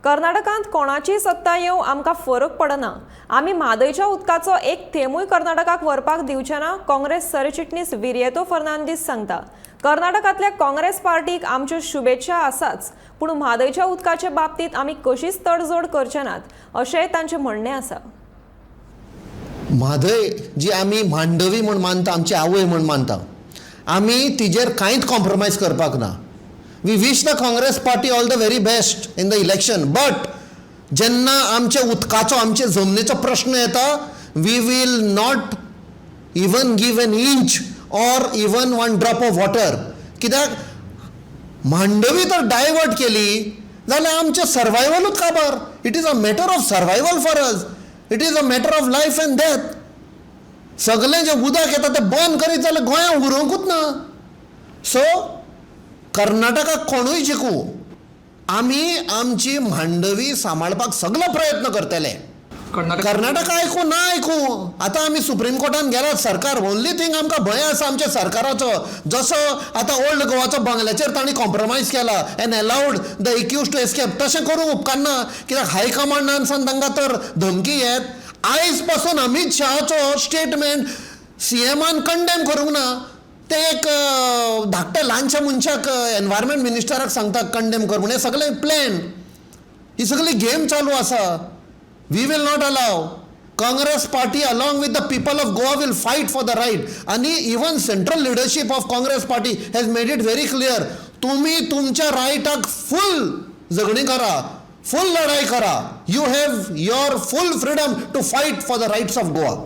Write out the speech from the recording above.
कर्नाटकांत कोणाची सत्ता येवं आमकां फरक पडना. आमी म्हादयच्या उदकाचो एक थेंबूय कर्नाटकाक व्हरपाक दिवचे ना, काँग्रेस सरचिटणीस विरियतो फर्नांडीस सांगता. कर्नाटकांतल्या काँग्रेस पार्टीक आमच्यो शुभेच्छा आसाच, पूण म्हादयच्या उदकाचे बाबतींत आमी कशीच तडजोड करचे नात, अशेंय तांचें म्हणणें आसा. म्हादय जी आमी मांडवी म्हूण मानता, आमची आवय म्हूण मानता, आमी तिजेर कांयच कॉम्प्रोमायज करपाक ना. We wish the Congress party all the very best in the election, but जेन्ना आमच्या उदकाचो, आमचे जमनीचो प्रश्न येता, we will not even give an inch or even one drop of water. कित्याक मांडवी तर डायवर्ट केली जाल्यार आमचें सर्वायवलूच काबार. It is a matter of survival for us. It is a matter of life and death. सगळें जें उदक येता तें बंद करीत जाल्यार गोंयांत उरोंकूच ना. सो कर्नाटकाक कोणूय जिखूं, आमी आमची मांडवी सांबाळपाक सगलो प्रयत्न करतले. कर्नाटक कर्नाटका आयकूं ना आयकूं, आतां आमी सुप्रीम कोर्टान गेलात. सरकार, ओनली थींग, आमकां भंय आसा आमच्या सरकाराचो. जसो आतां ओल्ड गोवाचो बंगल्याचेर तांणी कॉम्प्रोमायज केला and allowed the accused to escape, तशें करूंक उपकारना, कित्याक हायकमांडान सावन तांकां तर धमकी येत. आयज पासून अमीत शहाचो स्टेटमेंट सीएमान कंडेम करूंक ना. ते एक धाकट्या ल्हानशा मनशाक, एनवायरमेंट मिनिस्टराक सांगता कंडेम कर म्हूण. हें सगळें प्लॅन, ही सगळी गेम चालू आसा. We will not allow. Congress party along with the people of Goa will fight for the right. आणि even central leadership of Congress party has made it very clear, तुम्ही तुमच्या रायटाक फुल झगडी करा, फुल लढाई करा. You have your full freedom to fight for the rights of Goa.